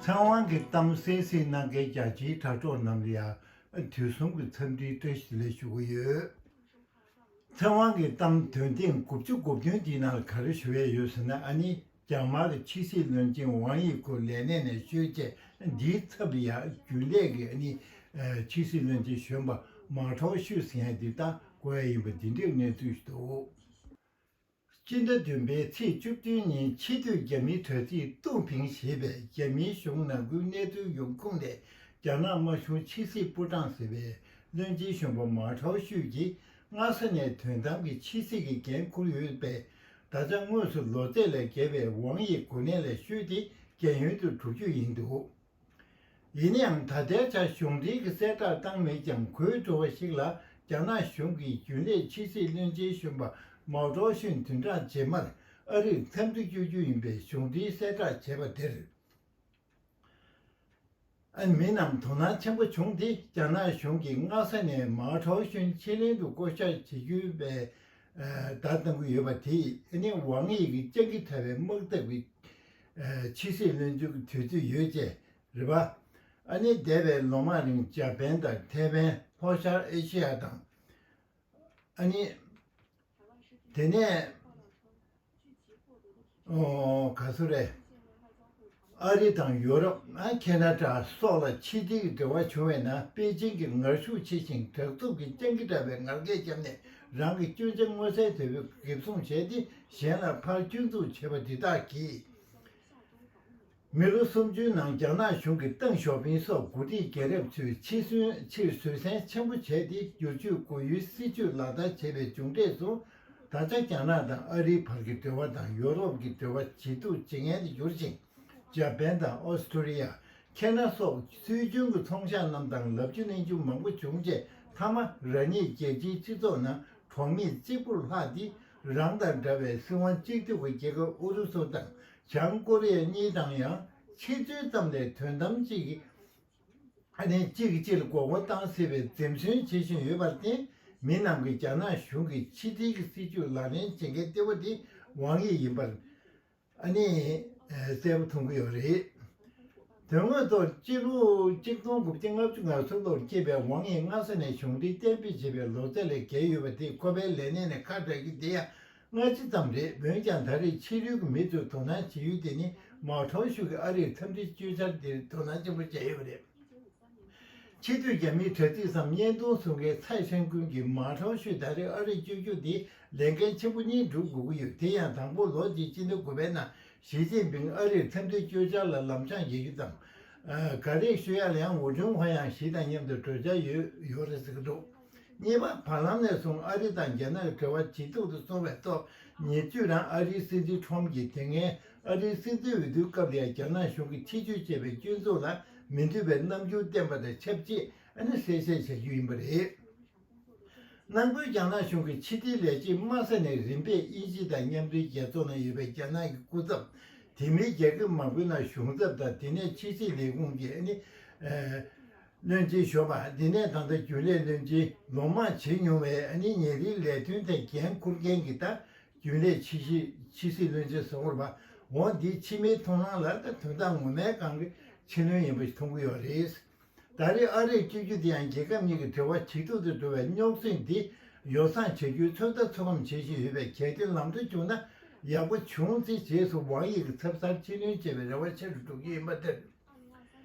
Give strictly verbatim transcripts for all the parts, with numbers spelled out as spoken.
ཚེ་དབང་གི་གཏམ་གསན་གཟིགས་གནང་མཁན་རྒྱ་ཆེའི་དྲ་གྲོགས་རྣམས་ལ་ཡང་དུས་གསུམ་གྱི་འཚམས་འདྲིའི་བཀྲ་ཤིས་བདེ་ལེགས་ཞུ་གི་ཡོད། ཚེ་དབང་གི་གཏམ་དོན་ཐེངས་དགུ་བཅུ་གོ་བདུན་འདིའི་ནང་ལ་ག་རེ་ཞུ་ཡས་ཡོད་ཟེར་ན། ཨ་ནི་རྒྱ་དམར་གྱི་ཕྱི་སྲིད་བློན་ཆེན་ཝང་དབྱི་ཁོ་ལས་གནས་ནས་བཞུད་རྗེས། འདིའི་ཚབ་ལ་ཡང་རྒྱུན་ལས་ཀྱི་ཨ་ནི་ཕྱི་སྲིད་བློན་ཆེན་གཞོན་པ་མའོ་ཁྲའོ་ཤུས་ཟེར་མཁན་འདི་ད་གོ་ཡ་ཡིན་པ་འདི་འདྲའི་གནས་ཚུལ་ཞིག་འདུག་སྤྱི་ཟླ་བདུན་པའི་ཚེས་བཅུ་བདུན་ཉིན་ཕྱི་སྡོད་རྒྱ་མིའི་དྲ་ཚིགས་ཏུའུ་ཕིང་ཞེས་པས་རྒྱ་མིའི་གཞུང་ནང་ཁུལ་གནས་ཚུལ་ཡོང་ཁུངས་ནས། རྒྱ་ནག་དམར་གཞུང་ཕྱི་སྲིད་པུའུ་ཀྲང་ཟེར་བའི་བློན་ཆེན་གཞོན་པ་མའོ་ཁྲའོ་ཤུས་ཀྱིས་སྔ་ས་ནས་དོན་དམ་གྱི་ཕྱི་སྲིད་ཀྱི་འགན་འཁུར་ཡོད་པས། ད་ཆ་དངོས་སུ་ལོ་ཚད་ལས་བརྒལ་བའི་ཝང་དབྱི་གོ་གནས་ལས་བཞུད་དེ་རྒན་ཡོལ་དུ་གྲུབ་རྒྱུ་ཡིན་འདུག་ཡིན་ནའང་། ད་ལྟའི་ཆར་གཞུང་འབྲེལ་གྱི་གསལ་བསྒྲགས་བཏང་མེད་ཀྱང་། གོ་བྲོ་བ་ཞིག་ལ། རྒྱ་ནག་གཞུང་གི་རྒྱུན་ལས་ཕྱི་སྲིད་བློན་ཆེན་གཞོན་པ་མའོ་ཀྲོའུ་ཞུན་བདུན་ཕྲག་རྗེས་མར་ཨ་རིར་འཚམས་འདྲི་བསྐྱོད་རྒྱུ་ཡིན་པའི་གཞུང་འབྲེལ་གསལ་བསྒྲགས་བྱས་པ་དེར། ཨ། མི་རྣམས་དོ་སྣང་ཆེན་པོ་བྱུང་སྟེ། རྒྱ་ནག་གཞུང་གིས་སྔ་ས་ནས་མའོ་ཀྲོའུ་ཞུན་ཕྱི་གླིང་དུ་བསྐོ་བཞག་བྱེད་རྒྱུའི་བརྡ་བཏང་གི་ཡོད་པ་དེས། ཨ་ནི་ཝང་དབྱི་གི་སྤྱང་ཀི་དྲ་བའི་དམག་འཐབ་ཀྱི་ཕྱི་སྲིད་བློན་ཆེན་གྱི་དུས་ཚོད་ཡོད་ཅེས། རེད་པ། ཨ་ནི་འདས་པའི་ལོ་མང་རིང་འཇར་པན་དང་ཐའེ་ཝན། ལྷོ་ཤར་ཨེ་ཤི་ཡ་དང་། ཨ་ནི་དེ་ནས། ཨོ། ག་ཚོད་རེད། ཨ་རི་དང་ཡོ་རོབ། ཨ། ཁེ་ན་ཌ་སོགས་ལ་ཕྱི་འབྲེལ་གྱི་འབྲེལ་བ་བྱུང་བའི་ནང་པེ་ཅིང་གིས་ངར་ཤུགས་ཆེ་ཞིང་དྲག་རྩུབ་ཀྱི་སྤྱང་ཀི་དྲ་བའི་ངར་སྐད་བརྒྱབ་ནས། རང་གི་སྐྱོན་ཆ་མངོན་གསལ་དོད་པོས་འགེབས་སྲུང་བྱས་ཏེ། གཞན་ལ་ཕར་སྐྱོན་འཛུགས་བྱས་པ་འདི་དག་གིས། མི་ལོ་སུམ་ཅུའི་ནང་རྒྱ་ནག་གཞུང་གིས་ཏེང་ཞའོ་ཕིང་སོགས་འགོ་ཁྲིད་རྒྱལ་རབས་ཚོའི་ཕྱི་སྲོལ་ཕྱིར་བཟོད་བསྲན་ཆེན་པོ་བྱས་ཏེ། བསྒྱུར་བཅོས་སྒོ་ཡོལ་སྲིད་བྱུས་ལག་བསྟར་བྱས་པའི་མཇུག་འབྲས་སུ། ད་ཆ་རྒྱ་ནག་དང་ཨ་རིའི་བར་གྱི་འབྲེལ་བ་དང་ཡོ་རོབ་ཀྱི་འབྲེལ་བ་ཇེ་སྡུག་ཇེ་ངན་དུ་གྱུར་ཅིང་། འཇར་པན་དང་ཨོ་སི་ཀྲོ་ལི་ཡ། ཁེ་ན་སོགས་སྲོལ་རྒྱུན་གྱི་ཚོང་ཤག་རྣམས་དང་ལབ་རྒྱུ་གླེང་རྒྱུ་མང་པོ་བྱུང་རྗེས། མཐའ་མ་རང་ཉིད་རྒྱལ་སྤྱིའི་སྤྱི་ཚོགས་ནང་གྲོགས་མེད་གཅིག་པུར་ལྷག་སྟེ། རང་དང་འདྲ་བའི་སྲིད་དབང་གཅིག་སྡུད་ཀྱི་རྒྱལ་ཁབ་ཨུ་རུ་སུ་དང་བྱང་ཀོ་རི་ཡ་གཉིས་དང་ཡང་ཕྱི་ཚུལ་ཙམ་ལས་དོན་དམ་གཅིག་གི། ཨ་ནི་གཅིག་གིས་གཅིག་ལ་མགོ་སྐོར་བཏང་སྲིད་པའི་འཛེམ་ཟོན་བྱེད་བཞིན་ཡོད་པར་བརྟེན། མི་རྣམས་ཀྱིས་རྒྱ་ནག་གཞུང་གིས་ཕྱི་འབྲེལ་གྱི་སྲིད་བྱུས་ལག་ལེན་བྱེད་མཁན་གཏེ་བོ་དེ་ཝང་དབྱི་ཡིན་པར། ཨ་ནི། ཨ། གསལ་པོ་མཐོང་གི་ཡོད་རེད། དོན་དངོས་ཐོག་སྤྱི་ལོ་གཅིག་སྟོང་དགུ་བརྒྱ་ལྔ་བཅུ་ང་གསུམ་ལོར་སྐྱེས་པའི་ཝང་དབྱི་སྔ་ས་ནས་གཞུང་འབྲེལ་གཏན་འབེབས་བྱས་པའི་ལོ་ཚད་ལས་བརྒལ་ཡོད་པ་དེས་ཁོ་པའི་ལས་གནས་ནས་ཁ་གྲག་རྒྱུ་དེ་ཡང་སྔ་ཕྱི་ཙམ་རེད། འོན་ཀྱང་ད་རེས་ཕྱི་རོལ་གྱི་མི་ཚོས་དོ་སྣང་བྱེད་ཡུལ་དེ་ནི་མའོ་ཁྲའོ་ཤུ་གིས་ཨ་རིར་འཚམས་འདྲི་བསྐྱོད་འཆར་དེར་དོ་སྣང་ཆེན་པོ་བྱས་ཡོད་པ་རེད། ཕྱི་སྡོད་རྒྱ་མིའི་དྲ་ཚིགས་སམ་བརྙན་ཐུང་བཟོ་མཁན་ཚའེ་ཧྲན་ཀུན་གྱིས་མའོ་ཁྲའོ་ཤུས་ད་རེས་ཨ་རིར་བསྐྱོད་རྒྱུ་དེ་ལས་འགན་ཆེན་པོ་གཉིས་སྒྲུབ་དགོས་ཀྱི་ཡོད། དེ་ཡང་དང་པོ་ལོ་གཅིག་སྤྱི་ཟླ་དགུ་པའི་ནང་ཞི་ཅིན་ཕིང་ཨ་རིར་འཚམས་འདྲིར་བསྐྱོད་འཆར་ལ་ལམ་སང་ཡོད་རྒྱུ་དང་། ཨ། ག་རེ་ཞུ་ཡ་ལ་ཡང་ཝུ་ཁྲུན་ཧྭ་ཡང་ཞི་དང་མཉམ་དུ་གྲོས་འཆར་ཡོད་ཡོད་རེད་ཟེར་གྱི་འདུག་གཉིས་པ། བར་ལམ་ནས་བཟུང་ཨ་རི་དང་རྒྱ་ནག་གི་འབྲེལ་བ་ཇེ་སྡུག་ཏུ་སོང་བའི་ཐོག་ཉེ་དུས་རང་ཨ་རིའི་སྲིད་འཛིན་ཁྲོམ་གྱིས་དེ་སྔའི་ཨ་རིའི་སྲིད་འཛིན་འོས་བསྡུའི་སྐབས་ལ་ཡང་རྒྱ་ནག་གཞུང་གིས་ཕྱི་བསྐྱོད་བྱས་པའི་སྐྱོན་འཛུགས་ལ་མི་འདོད་པའི་རྣམ་འགྱུར་བསྟན་པ་དང་ཆབས་ཅིག་ཨ་ནི་གསལ་བཤད་བྱ་རྒྱུ་ཡིན་པ་རེད། ནང་ཁུལ་རྒྱ་ནག་གཞུང་གི་ཕྱི་དྲིལ་ལས་བྱེད་དམའ་ས་ནས་རིམ་པས་དབྱིན་ཇི་དང་མཉམ་འབྲེལ་རྒྱལ་ཚོགས་ནང་ཡོད་པའི་རྒྱ་ནག་གི་སྐུ་ཚབ། དེ་མིན་རྒྱལ་ཁབ་མང་པོའི་ནང་གཞུང་ཚབ་དང་། དེ་ནས་ཕྱི་སྲིད་ལས་ཁུངས་ཀྱི་ཨ་ནི། ཨ། བློན་ཆེན་གཞོན་པ། དེ་ནས་ད་ལྟ་རྒྱུན་ལས་བློན་ཆེན། ལོ་མང་བྱེད་མྱོང་བའི་ཨ་ནི་ཉིན་རེའི་ལས་དོན་ཐད་འགན་འཁུར་མཁན་གྱི་ད་རྒྱུན་ལས་ཕྱི་སྲིད་ཕྱི་སྲིད་བློན་ཆེན་ཟེར་དགོས་རེད་པ། འོ་འདི་ཕྱི་མིའི་མཐོང་སྣང་ལ་ད་དོན་དག་ངོ་མའི་སྒང་གི་ཕྱི་ལོན་ཡིན་པ་ཞིག་མཐོང་གི་ཡོད་རེད། ད་རེས་ཨ་རིར་བསྐྱོད་རྒྱུ་དེ་ཡང་རྒྱལ་ཁབ་གཉིས་ཀྱི་འབྲེལ་བ་ཇེ་སྡུག་ཏུ་འགྲོ་བའི་རྙོག་ཟིང་འདི་ཡོ་བསྲང་བྱ་རྒྱུའི་ཚོད་ལྟ་ཚོད་བགམ་བྱེད་བཞིན་ཡོད་པས། གལ་ཏེ་ལམ་འགྲོ་བྱུང་ན་ཡག་པོ་བྱུང་ཚེ། རྗེས་སུ་ཝང་དབྱི་གི་ཚབ་གསར་ཕྱིར་ལོན་བྱེད་པའི་རེ་བ་ཆེ་རུ་འགྲོ་གི་ཡིན་པ་དེར།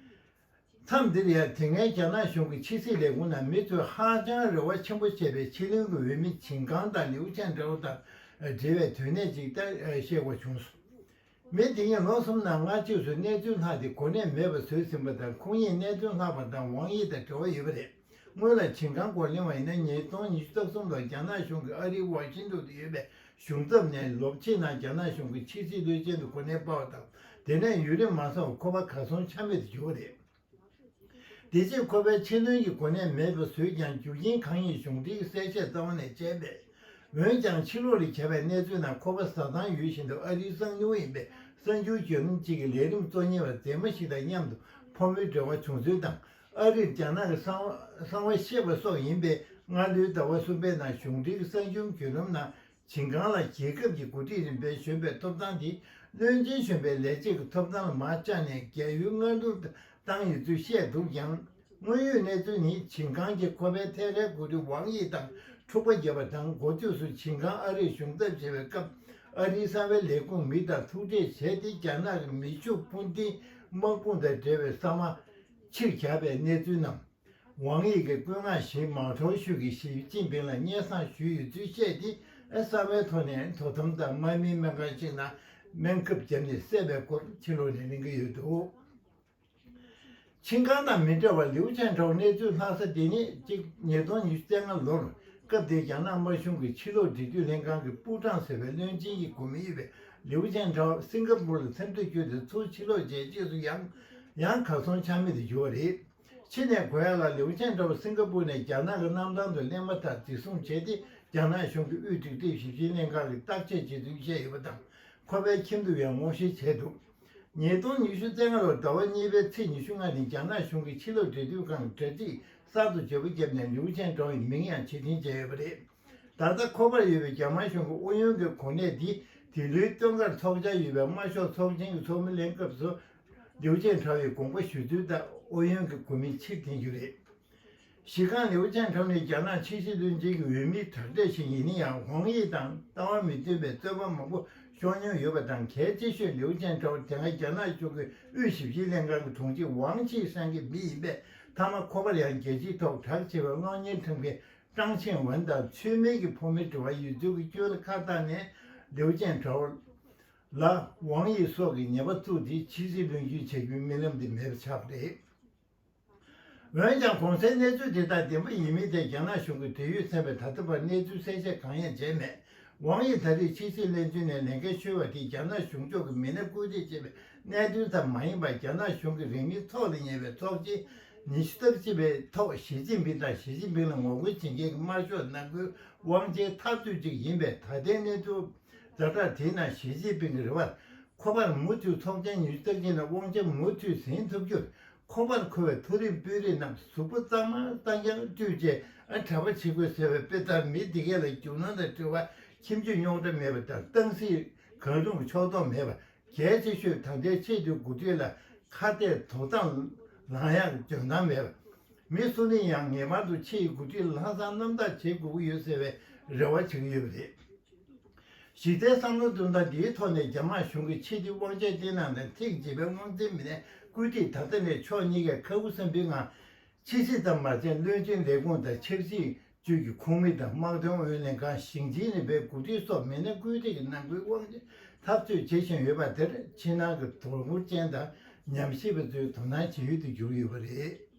མཚམས་འདིར་ཡང་དེ་སྔའི་རྒྱ་ནག་གཞུང་གི་ཕྱི་སྲིད་ལས་ཁུངས་ནང་མི་ཚོས་ཧ་ཅང་རེ་བ་ཆེན་པོ་བྱས་པའི་ཕྱི་གླིང་གི་འོས་མི་ཆིན་ཀང་དང་ལིའུ་ཆན་ཀྲའོ་དང་འབྲེལ་བའི་དོན་གནད་ཅིག་ད་བཤད་དགོས་བྱུང་སོང་། མི་དེ་གཉིས་ལོ་གསུམ་ནང་སྔ་ཕྱོགས་སུ་གནས་ཚུལ་ལྷག་སྟེ་གོ་གནས་མེད་པ་བཟོས་ཟིན་པ་དང་། ཁོང་གཉིས་གནས་ཚུལ་ལྷག་པ་དང་ཝང་དབྱི་དང་འབྲེལ་བ་ཡོད་པ་རེད། སྔོན་ལ་ཆིན་ཀང་སྐོར་གླེང་བ་ཡིན་ན། ཉིས་སྟོང་ཉི་ཤུ་རྩ་གསུམ་ལོར་རྒྱ་ནག་གཞུང་གིས་ཨ་རིའི་ཝ་ཤིང་ཏོན་དུ་ཡོད་པའི་གཞུང་ཚབ་ནས་ལོ་ཕྱེད་ནང་རྒྱ་ནག་གཞུང་གི་ཕྱི་སྲིད་བློན་ཆེན་དུ་གོ་གནས་སྤར་བ་དང་། དེ་ནས་ཡུན་རིང་མ་སོང་བར་ཁོ་པ་གར་སོང་ཆ་མེད་དུ་གྱུར་པ་རེད། དེ་རྗེས་ཁོ་པའི་ཕྱི་ལོན་གྱི་གོ་གནས་མེད་པ་བཟོས་ཀྱང་། རྒྱུ་རྐྱེན་གང་ཡིན་གཞུང་འབྲེལ་གྱི་གསལ་བཤད་རྩ་བ་ནས་བྱས་མེད། འོན་ཀྱང་ཕྱི་ལོགས་ལ་ཁྱབ་པའི་གནས་ཚུལ་ནང་ཁོ་པ་བཟའ་ཚང་ཡོད་བཞིན་དུ་ཨ་རིའི་གསང་ཉུལ་ཡིན་པའི་གསར་འགྱུར་བརྒྱུད་ལམ་གཅིག་གི་ལས་རིམ་གཙོ་གཉེར་བ་མཛེས་མ་ཞིག་དང་མཉམ་དུ་ཕོ་མོའི་འབྲེལ་བ་བྱུང་ཚུལ་དང་། ཨ་རིར་རྒྱ་ནག་གི་གསང་གསང་བ་བཤད་པ་སོགས་ཡིན་པའི་སྔ་ལོའི་ཟླ་བ་གསུམ་པའི་ནང་གཞུང་འབྲེལ་གྱི་གསར་འགྱུར་བརྒྱུད་ལམ་ནང་ ཞིང་ཁང་ལ་རྒྱལ་ཁབ་ཀྱི་འགོ་ཁྲིད་རིམ་པས་བཞོན་པའི་ཐོབ་ཐང་དེ་བློན་ཆེན་གཞོན་པའི་ལས་བྱེད་ཀྱི་ཐོབ་ཐང་ལ་མར་བཅར་ནས་རྒྱལ་ཡུལ་མངའ་སྡུར་བཏང་ཡོད་ཚུལ་བཤད་འདུག་ཀྱང་། དངོས་ཡོད་གནས་ཚུལ་ནི། ཞིང་ཁང་གིས་ཁོ་པའི་ཐད་ཀའི་འགོ་ཁྲིད་ཝང་ཡི་དང་འཁྲུག་པ་བརྒྱབ་པ་དང་། འགོ་ཐོས་སུ་ཞིང་ཁང་ཨ་རིར་གཞུང་ཚབ་བྱེད་པའི་སྐབས། ཨ་རིའི་གསང་བའི་ལས་ཁུངས་མི་དང་ཐུག་འཕྲད་བྱས་ཏེ། རྒྱ་ནག་གི་མེ་ཤུགས་འཕུར་མདེལ་དམག་དཔུང་དང་འབྲེལ་བའི་གསར་མ་ཕྱིར་གྱར་བའི་གནས་ཚུལ་རྣམས། ཝང་ཡི་གིས་བཀོད་མངགས་ཤིག་མའོ་ཁྲའོ་ཞུས་ཀྱིས་ཞི་ཅིན་ཕིང་ལ་སྙན་སེང་ཞུས་ཡོད་ཚུལ་བཤད་དེ། གསང་བའི་ཐོག་ནས་དོ་དམ་དང་དམག་མིའི་སྨན་ཁང་ཞིག་ནང་སྨན་ཁབ་བརྒྱབ་ནས་བསད་པའི་སྐོར་ཕྱི་ལོགས་ནས་གླེང་གི་ཡོད་འདུག་ཆིང་ཀང་དང་མི་འདྲ་བར། ལིའུ་ཅན་ཁྲའོ་གནས་ཚུལ་ལྷག་ས་དེ་ནི་གཅིག་ཉིས་སྟོང་ཉི་ཤུ་རྩ་ལྔ་ལོར། སྐབས་དེའི་རྒྱ་ནག་དམར་གཞུང་གི་ཕྱི་ལོགས་འབྲེལ་མཐུད་ལྷན་ཁང་གི་པུའུ་ཀྲང་ཟེར་བའི་བློན་ཆེན་གྱི་འགོ་མི་ཡོད་པའི་ལིའུ་ཅན་ཁྲའོ་སིང་ག་པུར་ལ་འཚམས་འདྲི་བརྒྱུད་དེ་ཚུར་ཕྱི་ལོགས་བྱས་རྗེས་སུ་ཡང་ཡང་གར་སོང་ཆ་མེད་དུ་གྱུར་བ་རེད། ཕྱི་ནས་གོ་ཡག་ལ། ལིའུ་ཅན་ཁྲའོ་སིང་ག་པུར་ནས་རྒྱ་ནག་གི་གནམ་ཐང་དུ་སླེབས་མ་ཐག་འཛིན་བཟུང་བྱས་ཏེ། རྒྱ་ནག་གཞུང་གི་དབུས་སྒྲིག་ཁྲིམས་ཞིབ་བཤེར་ལྷན་ཁང་གིས་བརྟག་དཔྱད་བྱེད་ཚུལ་བཤད་ཡོད་པ་དང་། ཁོ་པའི་ཁྱིམ་དུ་ཡང་ངོ་ཤེས་བྱས་འདུག་ཉིས་སྟོང་ཉི་ཤུ་རྩ་ལྔ་ལོར་ཟླ་བ་གཉིས་པའི་ཚེས་ཉི་ཤུ་ལྔ་ཉིན། རྒྱ་ནག་གཞུང་གིས་ཕྱི་ལོགས་འབྲེལ་མཐུད་ཁང་གི་གྲ་སྒྲིག་གསར་དུ་བརྗེ་པོ་བརྒྱབ་ནས། ལིའུ་ཅན་ཁྲའོ་ཡི་མིང་ཡང་ཕྱིར་འཐེན་བྱས་ཡོད་པ་རེད། ད་ལྟ་ཁོ་པར་ཡོད་པའི་རྒྱ་དམར་གཞུང་གི་ཨུ་ཡོན་གྱི་གོ་གནས་འདི། དེ་ལོའི་སྟོན་ཁར་འཚོགས་འཆར་ཡོད་པའི་དམར་ཤོག་ཚོགས་ཆེན་གྱི་ཚོགས་མི་ལེན་སྐབས་སུ། ལིའུ་ཅན་ཁྲའོ་ཡི་དགོངས་པ་ཞུ་ཚུལ་ལྟར། ཨུ་ཡོན་གྱི་གོ་མིང་ཕྱིར་འཐེན་རྒྱུ་རེད། གཞི་རྐང་ལིའུ་ཅན་ཁྲའོ་ནི་རྒྱ་ནག་ཕྱི་སྲིད་བློན་ཆེན་གྱི་འོས་མིའི་དྲག་གྲས་ཤིག་ཡིན་ན་ཡང་། ཝང་དབྱི་དང་ལྟ་བ་མི་མཐུན་པའི་རྩོད་པ་མང་པོ་ཤོར་མྱོང་ཡོད་པ་དང་། གལ་ཆེ་ཤོས་ལིའུ་ཅན་ཁྲའོ་དེ་སྔ་རྒྱ་ནག་གཞུང་གི་དབུས་ཞིབ་བཤེར་ལྷན་ཁང་གི་དྲུང་ཆེ་ཝང་ཆི་ཧྲན་གྱི་མི་ཡིན་པས། མཐའ་མ་ཁོ་པར་ཡང་རྒྱལ་སྤྱིའི་ཐོག་གྲགས་ཆེ་བའི་གློག་བརྙན་འཁྲབ་མཁན་ཀྲང་ཆིང་ཝུན་དང་ཚུལ་མིན་གྱི་ཕོ་མོའི་འབྲེལ་བ་ཡོད་ཚུལ་གྱི་བརྗོད་གླུ་ཁ་བཏགས་ནས། ལིའུ་ཅན་ཁྲའོ་ལ་ཝང་དབྱི་སོགས་ཀྱིས་ཉེས་པ་བཙུགས་ཏེ། ཕྱི་སྲིད་བློན་ཆེན་བྱ་རྒྱུའི་རྨི་ལམ་དེ་མེད་པ་ཆགས་པ་རེད། འོན་ཀྱང་། གོང་གསལ་གནས་ཚུལ་དེ་དག་བདེན་པ་ཡིན་མིན་ཐད་རྒྱ་ནག་གཞུང་གིས་འབྲེལ་ཡོད་ཚན་པས་ད་ལྟ་བར་གནས་ཚུལ་གསལ་བཤད་གང་ཡང་བྱས་མེད། ཝང་དབྱི་ད་རེས་ཕྱི་སྲིད་བློན་ཆེན་ནས་ལས་འགན་ཞུ་བ་དེ་རྒྱ་ནག་གཞུང་ཕྱོགས་ཀྱི་མི་སྣ་བཀོད་སྒྲིག་བྱས་པའི་གནད་དོན་ཙམ་མ་ཡིན་པར། རྒྱ་ནག་གཞུང་གི་རིང་མིན་ཚོགས་ལ་ཉེ་བའི་ཚོགས་ཆེན་ཉི་ཤུ་རྩ་གཅིག་པའི་ཐོག་ཞི་ཅིན་ཕིང་དང་། ཞི་ཅིན་ཕིང་ལ་ངོ་རྒོལ་བྱེད་མཁན་གྱི་དམར་ཤོག་ནང་ཁུལ་དབང་ཆའི་འཐབ་རྩོད་ཅིག་ཡིན་པས། ད་ལྟའི་གནས་ཚུལ་ཛ་དྲག་དེའི་ནང་ཞི་ཅིན་ཕིང་གི་རེ་བར། ཁོ་པར་མུ་མཐུད་ཚོགས་ཆེན་ཉི་ཤུ་རྩ་གཅིག་ནང་དབང་ཆ་མུ་མཐུད་ཟིན་ཐུབ་རྒྱུར། ཁོ་པར་མཁོ་བའི་མཐོ་རིམ་དཔོན་རིགས་རྣམས་གཟུགས་པོ་གཙང་མ་གཙང་རྐྱང་བཀྲུས་རྗེས་གྲྭ་པ་བྱེད་དགོས་ཟེར་བའི་དཔེ་ལྟར། མི་འདི་གས་ལ་རྒྱུ་ནོར་དང་འབྲེལ་བ་ཁྱིམ་རྒྱུད་རྙོག་དྲ་མེད་པ་དང་། ཏང་སྲིད་གང་རུང་གི་ཕྱོགས་གཏོགས་མེད་པ། གལ་ཆེ་ཤོས་ད་ལྟའི་ཆེས་མཐོའི་འགོ་ཁྲིད་ལ་ཁ་གཏད་དོ་དམ་ལངས་ཡག་འཇོན་ཐང་མེད་པ། མི་སུ་ནས་ཡང་ངེས་པར་དུ་ཕྱི་ཡི་འགོ་ཁྲིད་ལྷག་བསམ་རྣམ་དག་བྱེད་དགོས་ཀྱི་ཡོད་ཟེར་བའི་རེ་བ་བྱེད་ཀྱི་ཡོད་པ་རེད། གཞི་རྩའི་བསམ་བློ་བཏོན་སྟངས་འདིའི་ཐོག་ནས་རྒྱ་དམར་གཞུང་གིས་ཕྱི་དྲིལ་དབང་ཆ་སྤྲད་གནང་དང་ཐེངས་གཅིག་པའི་དབང་ཆའི་མི་སྣའི་བཀོད་སྒྲིག་ད་ལྟ་ནས་ཕྱོགས་གཉིས་ཀས་ཁ་ཁུ་སིམ་པོའི་ངང་། ཕྱི་སྲིད་ཙམ་མ་ཟད། བློན་ཆེན་ལས་ཁུངས་དང་། ཆབ་སྲིད་ཅུས་ཀྱི་ཁོངས་མི་དང་། དམག་དོན་ཨུ་ཡོན་ལྷན་ཁང་། ཞིང་ཆེན་རིམ་པའི་འགོ་ཁྲིད་སོགས་མི་སྣ་བཀོད་སྒྲིག་གི་ནང་ཁུལ་དབང་ཆ་འཐབ་རྩོད་བྱེད་བཞིན་ཡོད་པ་དེར། ཕྱི་ནང་གི་དོ་ཁུར་ཅན་དང་ཉམས་ཞིབ་པ་ཚོས་དོ་སྣང་བྱེད་ཡུལ་དུ་གྱུར་ཡོད་པ་རེད།